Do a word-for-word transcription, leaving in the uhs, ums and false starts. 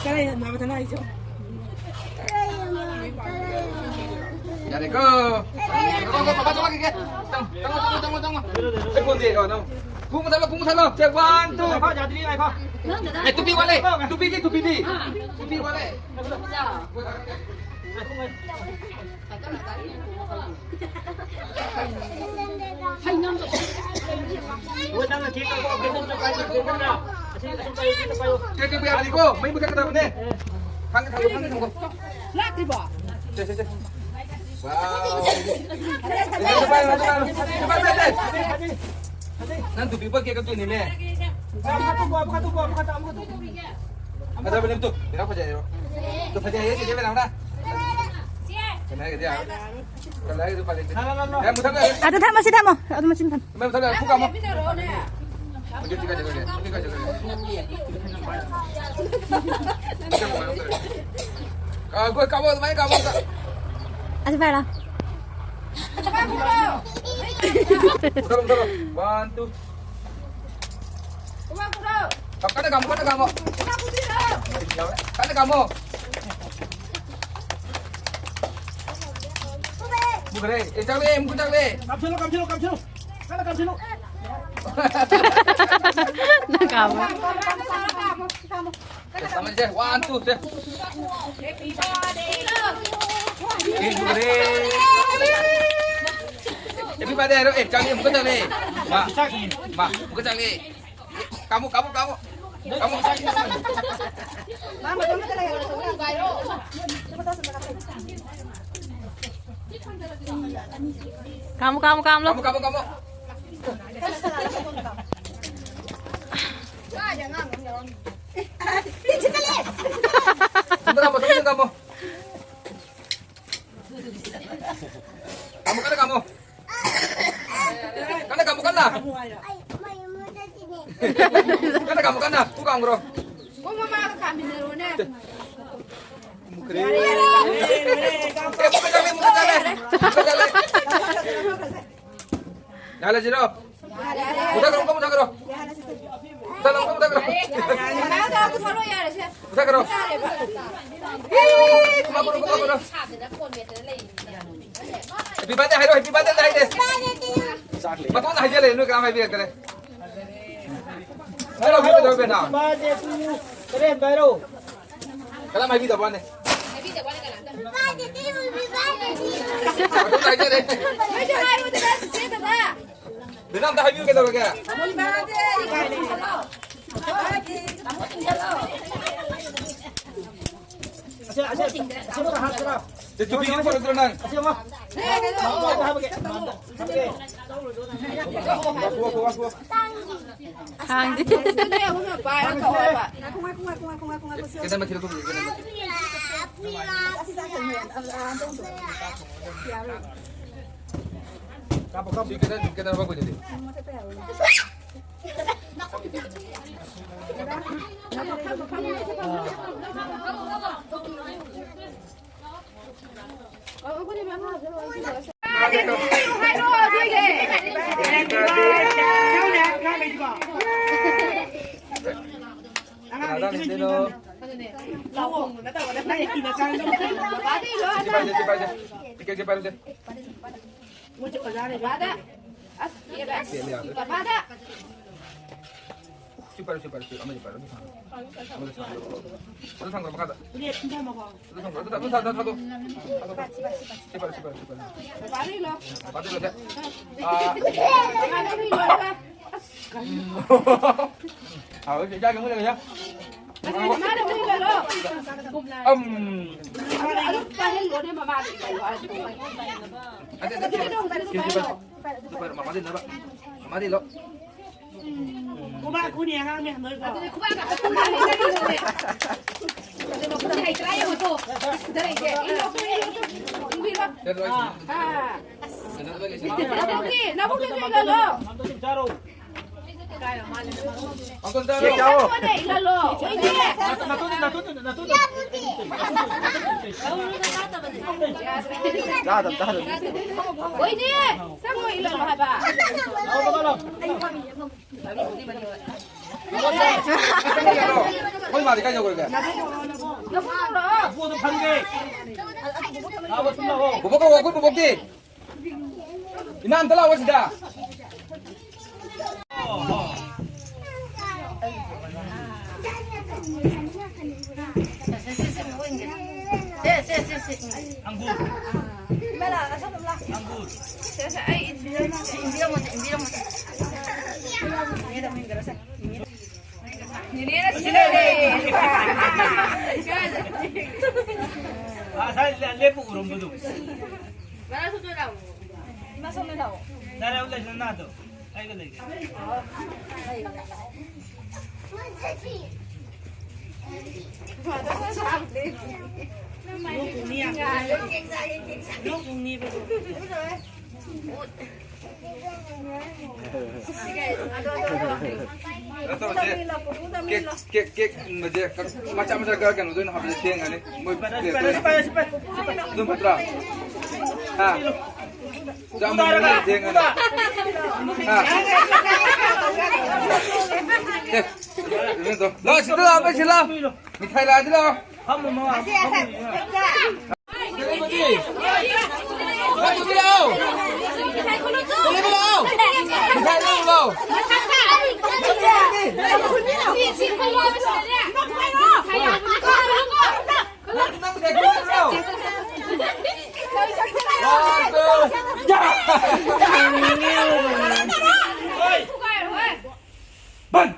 ꯀꯔꯥꯏ ꯅꯥꯕꯗꯅ ꯑꯩꯁꯨ꯫ ꯌꯥꯔꯦꯀꯣ꯫ ꯉꯥꯏꯈꯣ, ꯉꯥꯏꯈꯣ, ꯕꯕꯥ ꯊꯣꯛꯂꯛꯈꯤꯒꯦ꯫ ꯆꯪꯉꯣ, ꯆꯪꯉꯣ, ꯆꯪꯉꯣ, ꯆꯪꯉꯣ, ꯆꯪꯉꯣ꯫ ꯑꯩ ꯐꯣꯟꯁꯦ, ꯑꯣ, ꯅꯪ꯫ ꯈꯨ ꯃꯨꯊꯠꯂꯣ, ꯈꯨ ꯃꯨꯊꯠꯂꯣ꯫ ꯁꯦ, one, two꯫ ꯉꯥꯏꯈꯣ, ꯌꯥꯗ꯭ꯔꯤ, ꯉꯥꯏꯈꯣ꯫ ꯑꯦ, ꯇꯨꯄꯤ ꯋꯥꯠꯂꯦ꯫ ꯇꯨꯄꯤꯗꯤ, ꯇꯨꯄꯤꯗꯤ꯫ ꯇꯨꯄꯤ ꯋꯥꯠꯂꯦ꯫ ꯍꯣꯏ, ꯅꯪꯅ ꯀꯦꯛ ꯀꯛꯄ, ꯀꯦꯛ ꯀꯛꯄ ꯄꯥꯏꯌꯨ, ꯀꯦꯛ ꯀꯛꯄ꯫ ꯑꯁꯤ, ꯑꯁꯤ ꯄꯥꯏꯌꯨ, ꯀꯦꯛ ꯀꯛꯄ ꯄꯥꯏꯌꯨ꯫ ꯀꯦꯛ ꯀꯛꯄ ꯌꯥꯗ꯭ꯔꯤꯀꯣ, ꯃꯩ ꯃꯨꯊꯠꯀꯗꯕꯅꯦ꯫ ꯈꯪꯉꯦ, ꯈꯪꯉꯦ, ꯈꯪꯉꯦ, ꯈꯪꯉꯦ꯫ ꯂꯥꯛꯇ꯭ꯔꯤꯕꯣ? ꯁꯦ, ꯁꯦ, ꯁꯦ꯫ ꯋꯥꯎ꯫ ꯄꯥꯏꯌꯨ, ꯄꯥꯏꯌꯨ, ꯄꯥꯏꯌꯨ, ꯄꯥꯏꯌꯨ, ꯄꯥꯏꯌꯨ, ꯄꯥꯏꯌꯨ꯫ ꯅꯪ ꯇꯨꯄꯤ ꯎꯞꯄ ꯀꯦꯛ ꯀꯛꯇꯣꯏꯅꯤꯅꯦ꯫ ꯑꯃꯨꯛ ꯀꯛꯊꯣꯛꯀꯣ, ꯑꯃꯨꯛ ꯀꯛꯊꯣꯛꯀꯣ, ꯑꯃꯨꯛ ꯀꯛꯊꯣꯛꯀꯣ, ꯑꯃꯨꯛ ꯀꯛꯊꯣꯛꯀꯣ꯫ ꯐꯖꯕꯅꯦ, ꯇꯨ꯫ ꯀꯩꯅꯣ ꯐꯖꯩꯌꯦ꯫ ꯇꯨ ꯐꯖꯩꯌꯦ, ꯆꯦꯆꯦ ꯕꯦꯅꯥꯎꯅ꯫ ꯀꯩꯅꯣ ꯍꯥꯏꯒꯗꯤ ꯌꯥꯔꯣꯏ꯫ ꯀꯩꯅꯣ ꯍꯥꯏꯒꯗꯤ ꯎꯄꯥꯏ ꯂꯩꯇꯦ꯫ ꯌꯥꯔꯦ, ꯃꯨꯊꯠꯂꯣ, ꯌꯥꯔꯦ꯫ ꯑꯗꯨ ꯊꯝꯃꯁꯤ, ꯊꯝꯃꯣ꯫ ꯑꯗꯨ ꯃꯆꯤꯟ ꯊꯝꯃꯣ꯫ ꯃꯩ ꯃꯨꯊꯠꯂꯣ, ꯌꯥꯔꯦ꯫ ꯐꯨ ꯀꯥꯝꯃꯣ꯫ ꯍꯧꯖꯤꯛ ꯆꯤꯛꯀꯗꯧꯔꯦ, ꯍꯧꯖꯤꯛ ꯆꯤꯛꯀꯗꯧꯔꯦ꯫ ꯑ, ꯒꯣꯏ ꯀꯥꯝꯃꯣ, ꯑꯗꯨꯃꯥꯏꯅ ꯀꯥꯝꯃꯣ ꯑꯝꯇ꯫ ꯑꯁꯤ ꯄꯥꯏꯔꯣ꯫ ꯃꯨꯊꯠꯂꯣ, ꯃꯨꯊꯠꯂꯣ꯫ One, two꯫ ꯀꯟꯅ ꯀꯥꯝꯃꯣ, ꯀꯟꯅ ꯀꯥꯝꯃꯣ꯫ ꯀꯟꯅ ꯀꯥꯝꯃꯣ꯫ ꯃꯨꯈ꯭ꯔꯦ꯫ ꯑꯦ, ꯆꯥꯛꯂꯦ, ꯃꯨꯈ꯭ꯔꯦ, ꯆꯥꯛꯂꯦ꯫ ꯀꯥꯝꯁꯤꯜꯂꯨ, ꯀꯥꯝꯁꯤꯜꯂꯨ, ꯀꯥꯝꯁꯤꯜꯂꯨ꯫ ꯀꯟꯅ ꯀꯥꯝꯁꯤꯜꯂꯨ꯫ ꯅꯪ ꯀꯥꯝꯃꯣ꯫ ꯀꯃꯟꯁꯦ, one, two, three꯫ ꯑꯦ, ꯃꯨꯈ꯭ꯔꯦ꯫ Happy birthday ꯍꯥꯏꯔꯣ꯫ ꯑꯦ, ꯆꯥꯛꯂꯦ, ꯃꯨꯈ꯭ꯔꯦ, ꯆꯥꯛꯂꯦ꯫ ꯃꯥ, ꯃꯥ, ꯃꯨꯈ꯭ꯔꯦ, ꯆꯥꯛꯂꯦ꯫ ꯀꯥꯝꯃꯨ, ꯀꯥꯝꯃꯨ, ꯀꯥꯝꯃꯨ꯫ ꯀꯥꯝꯃꯨ꯫ ꯀꯥꯝꯃꯨ, ꯀꯥꯝꯃꯨ, ꯀꯥꯝꯃꯨ꯫ ꯀꯥꯝꯃꯨ, ꯀꯥꯝꯃꯨ, ꯀꯥꯝꯃꯨ꯫ ꯁꯣꯝꯗ ꯀꯥꯝꯃꯣ, ꯁꯣꯝꯗ ꯀꯥꯝꯃꯣ꯫ ꯀꯥꯝꯃꯨ, ꯀꯟꯅ ꯀꯥꯝꯃꯨ꯫ ꯀꯟꯅ ꯀꯥꯝꯃꯨ, ꯀꯟꯅ꯫ ꯀꯟꯅ ꯀꯥꯝꯃꯨ, ꯀꯟꯅ꯫ ꯈꯨ ꯀꯥꯝꯈ꯭ꯔꯣ꯫ ꯃꯃꯥꯒ ꯀꯥꯝꯃꯤꯟꯅꯔꯣꯅꯦ꯫ ꯃꯨꯈ꯭ꯔꯦ꯫ ꯑꯦ, ꯃꯨꯈ꯭ꯔꯦ, ꯆꯥꯛꯂꯦ, ꯃꯨꯈ꯭ꯔꯦ, ꯆꯥꯛꯂꯦ꯫ ꯃꯨꯈ꯭ꯔꯦ, ꯆꯥꯛꯂꯦ꯫ ꯌꯥꯍꯜꯂꯁꯤꯔꯣ? ꯃꯨꯊꯠꯈ꯭ꯔꯣ, ꯑꯃꯨꯛꯀ ꯃꯨꯊꯠꯈ꯭ꯔꯣ꯫ ꯃꯨꯊꯠꯈ꯭ꯔꯣ, ꯑꯃꯨꯛꯀ ꯃꯨꯊꯠꯈ꯭ꯔꯣ꯫ ꯃꯊꯛ ꯈꯔꯣ꯫ ꯏ, ꯀꯨꯃꯥ ꯀꯨꯔꯣ, ꯀꯨꯃꯥ ꯀꯨꯔꯣ꯫ Happy birthday ꯍꯥꯏꯔꯣ, happy birthday ꯍꯥꯏꯗꯦ꯫ ꯃꯇꯣꯟꯗ ꯍꯥꯏꯖꯜꯂꯦ, ꯅꯣꯏ ꯀꯅꯥꯝ ꯍꯥꯏꯕꯤꯔꯛꯇ꯭ꯔꯦ꯫ ꯍꯥꯏꯔꯣ, ꯍꯥꯏꯔꯣ, ꯀꯩꯗꯧꯔꯒꯦ ꯅꯪ? ꯀꯔꯦꯝ ꯍꯥꯏꯔꯣ꯫ ꯀꯅꯥꯝ ꯍꯥꯏꯕꯤꯗꯕ ꯋꯥꯅꯦ꯫ ꯃꯇꯣꯟꯗ ꯍꯥꯏꯖꯜꯂꯦ꯫ ꯅꯣꯏꯁꯨ ꯍꯥꯏꯔꯨꯗꯅ, ꯆꯤꯆꯦꯗꯨꯗ꯫ ꯕꯦꯅꯥꯝꯗ ꯍꯥꯏꯕꯤꯌꯨ ꯀꯩꯗꯧꯔꯒꯦ? ꯑꯁꯦ, ꯑꯁꯦ, ꯑꯁꯦ, ꯍꯥꯞꯁꯤꯔꯣ? ꯆꯦ, ꯇꯨꯄꯤꯒꯤꯗꯤ ꯄꯨꯔꯛꯇ꯭ꯔꯣ ꯅꯪ? ꯑꯁꯦ, ꯑꯃ꯫ ꯍꯥꯞꯄꯒꯦ, ꯍꯥꯞꯄꯒꯦ꯫ ꯋꯥ, ꯋꯥ, ꯋꯥ, ꯋꯥ꯫ ꯈꯥꯡꯗꯦ꯫ ꯀꯩꯅꯣ ꯃꯊꯦꯜ ꯊꯣꯡꯉꯤ, ꯀꯩꯅꯣ ꯃꯊꯦꯜ꯫ ꯀꯥꯞꯄꯣ, ꯀꯥꯞꯄꯣ꯫ ꯁꯤ ꯀꯩꯅꯣ, ꯀꯩꯅꯣ ꯃꯈꯣꯏꯗꯗꯤ꯫ ꯁꯤ ꯄꯥꯏꯔꯨꯁꯦ, ꯁꯤ ꯄꯥꯏꯔꯨꯁꯦ꯫ ꯇꯤꯛꯀꯦꯠꯁꯦ ꯄꯥꯏꯔꯨꯁꯦ꯫ ꯕꯕꯥꯗ꯫ ꯑꯁ, ꯄꯦꯜꯂꯦ꯫ ꯕꯕꯥꯗ꯫ ꯁꯤ ꯄꯥꯏꯔꯣ, ꯁꯤ ꯄꯥꯏꯔꯣ, ꯁꯤ ꯑꯃꯗꯤ ꯄꯥꯏꯔꯣ, ꯑꯗꯨ ꯊꯥꯡꯒꯠꯂꯣ꯫ ꯑꯗꯨ ꯊꯥꯡꯒꯠꯂꯣ, ꯃꯈꯥꯗ꯫ ꯑꯗꯨ ꯊꯥꯡꯒꯠꯂꯣ, ꯑꯗꯨ ꯊꯥꯡꯒꯠꯂꯣ, ꯑꯗꯨ ꯊꯥꯡꯒꯠꯂꯣ, ꯊꯥꯡꯒꯠꯂꯣ꯫ ꯁꯤ ꯄꯥꯏꯔꯣ, ꯁꯤ ꯄꯥꯏꯔꯣ, ꯁꯤ ꯄꯥꯏꯔꯣ꯫ ꯕꯕꯥꯗ ꯏꯜꯂꯣ꯫ ꯕꯕꯥꯗ ꯏꯜꯂꯣ, ꯁꯦ꯫ ꯑꯥ꯫ ꯕꯕꯥꯗ ꯏꯜꯂꯣ꯫ ꯍꯥꯎ, ꯏꯆꯥ, ꯀꯩꯅꯣ ꯂꯩꯔꯦ꯫ ꯑꯗꯨ ꯃꯥꯅ ꯍꯨꯏ ꯂꯣꯜꯂꯣ꯫ ꯑꯝ꯫ ꯑꯗꯨ, ꯑꯗꯨ ꯄꯥꯏꯍꯜꯂꯣꯅꯦ ꯃꯃꯥꯗ ꯏꯜꯂꯣ꯫ ꯑꯗꯨ, ꯑꯗꯨ, ꯑꯗꯨ, ꯑꯗꯨ, ꯑꯗꯨ ꯄꯥꯏꯍꯜꯂꯣ꯫ ꯑꯗꯨ ꯄꯥꯏꯍꯜꯂꯣ, ꯃꯃꯥꯗ ꯏꯜꯂꯣ꯫ ꯃꯃꯥꯗ ꯏꯜꯂꯣ꯫ ꯈꯨꯕꯥꯛ ꯈꯨꯅꯤ ꯑꯉꯥꯡꯅꯦ ꯍꯟꯗꯣꯏꯀꯣ꯫ ꯑꯗꯨꯅꯦ ꯈꯨꯕꯥꯛ ꯉꯥꯛꯇ ꯈꯨꯅꯤ ꯍꯥꯏꯔꯤꯅꯦ꯫ ꯑꯗꯨꯅ ꯈꯨꯠ ꯍꯩꯇ꯭ꯔꯥ ꯌꯦꯡꯉꯣ ꯇꯨ꯫ ꯁꯤꯗ ꯂꯩꯁꯦ꯫ ꯏꯜꯂꯣ, ꯏꯜꯂꯣ, ꯏꯜꯂꯣ꯫ ꯏꯜꯂꯣ꯫ ꯑꯥ꯫ ꯅꯕꯨꯛꯀꯤ, ꯅꯕꯨꯛꯀꯤ ꯏꯜꯂꯣ꯫ ꯆꯥꯔꯣ꯫ ꯆꯦꯛ ꯆꯥꯎꯑꯣ꯫ ꯏꯜꯍꯜꯂꯣ꯫ ꯅꯥꯇꯣꯟꯗ, ꯅꯥꯇꯣꯟꯗ, ꯅꯥꯇꯣꯟꯗ꯫ ꯆꯥꯗꯕ, ꯆꯥꯗꯕ꯫ ꯑꯣꯏꯅꯦ꯫ ꯆꯪꯉꯣ ꯏꯜꯍꯜꯂꯣ ꯍꯥꯏꯕ꯫ ꯂꯥꯛꯑꯣ, ꯂꯥꯛꯑꯣ, ꯂꯥꯛꯑꯣ꯫ ꯑꯩꯈꯣꯏ ꯃꯥꯗꯤ ꯀꯥꯏ ꯌꯧꯈ꯭ꯔꯒꯦ? ꯂꯐꯨꯗꯣ ꯐꯪꯒꯦ꯫ ꯂꯥꯛꯑꯣ, ꯁꯨꯝ ꯂꯥꯛꯑꯣ꯫ ꯕꯣꯕꯣꯛ ꯀꯧꯔꯣ, ꯑꯩꯈꯣꯏ ꯕꯣꯕꯣꯛꯇꯤ꯫ ꯏꯃꯥ, ꯑꯝꯇ ꯂꯥꯛꯑꯣ ꯁꯤꯗ꯫ ꯑꯪꯒꯨꯔ꯫ ꯑꯪꯒꯨꯔ꯫ ꯉꯁꯥꯏ ꯂꯦꯞꯄ ꯎꯔꯝꯕꯗꯨ꯫ ꯗꯥꯏꯔꯦꯛ ꯂꯩꯁꯤꯅ ꯅꯥꯗꯣ꯫ ꯑꯩꯒ ꯂꯩꯒꯦ꯫ ꯀꯩꯅꯣ ꯇꯧꯔꯁꯦ꯫ ꯀꯦꯛ, ꯀꯦꯛ, ꯀꯦꯛ ꯏꯟꯕꯁꯦ ꯃꯆꯥ ꯃꯆꯥ ꯈꯔ ꯀꯩꯅꯣꯗ ꯑꯣꯏꯅ ꯍꯥꯞꯄꯁꯦ, ꯊꯦꯡꯉꯅꯤ꯫ ꯃꯣꯏ ꯄꯥꯏꯔꯁꯤ, ꯄꯥꯏꯔꯁꯤ, ꯄꯥꯏꯔꯁꯤ, ꯄꯥꯏꯔꯁꯤ꯫ ꯑꯗꯨꯝ ꯐꯠꯇ꯭ꯔꯥ? ꯍꯥ? ꯌꯥꯝ ꯃꯨꯟꯅ ꯊꯦꯡꯉꯅꯤ꯫ ꯍꯥ? ꯑꯦ, ꯀꯩꯅꯣ ꯇꯧ꯫ ꯂꯥꯛꯑꯣ, ꯁꯤꯗ ꯂꯥꯛꯑꯣ, ꯁꯤꯗ ꯂꯥꯛꯑꯣ꯫ ꯃꯤꯊꯥꯏ ꯂꯥꯛꯑꯗꯤ ꯂꯥꯛꯑꯣ꯫ ꯐꯝꯃꯣ, ꯃꯃꯥ꯫ ꯕꯟ!